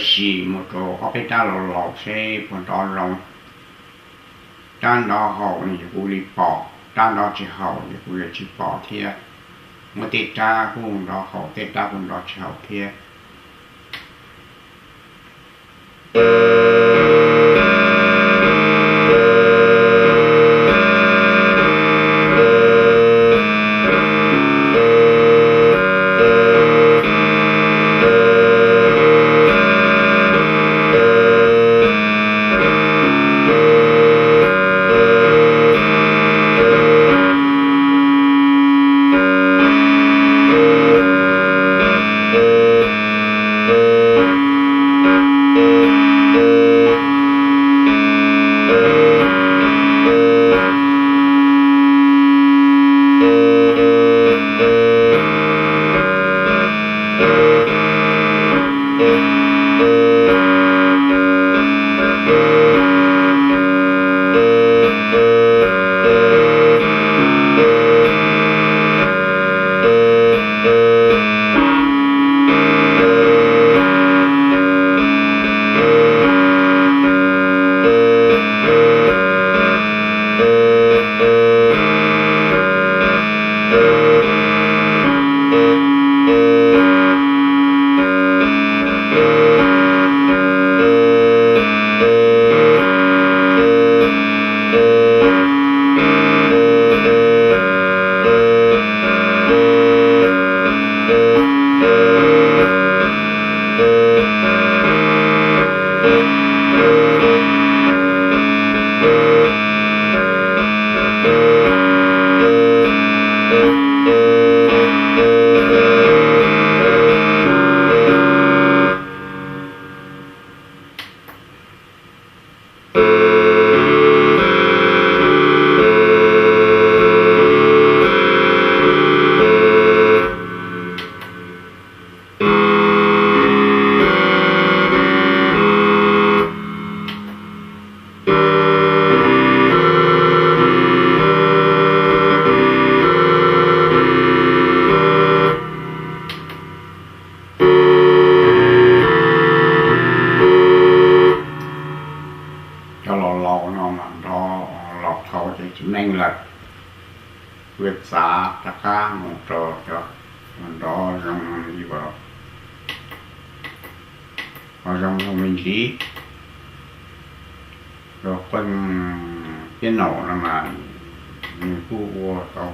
Sim mus rau ob peb rab laus laus seb puas nrov zoo. Rab nrov haum no ces kuv li pom, rab nrov tsis haum ces kuv yuav tsis pom thiab. Muab tej rab kuj nrov haum, tej rab kuj nrov tsis haum thiab. Cov laus laus no mas nrov, laus dhau ces tsis meej lawm. Kuv yuav txav rov qab mus rau cov nrov zoo li uas ho zoo zoo me ntsis. Cov qeej piab naum no mas nws kuj ua tau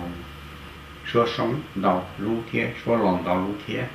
suab soob ntau lub thiab, suab los ntau lub thiab.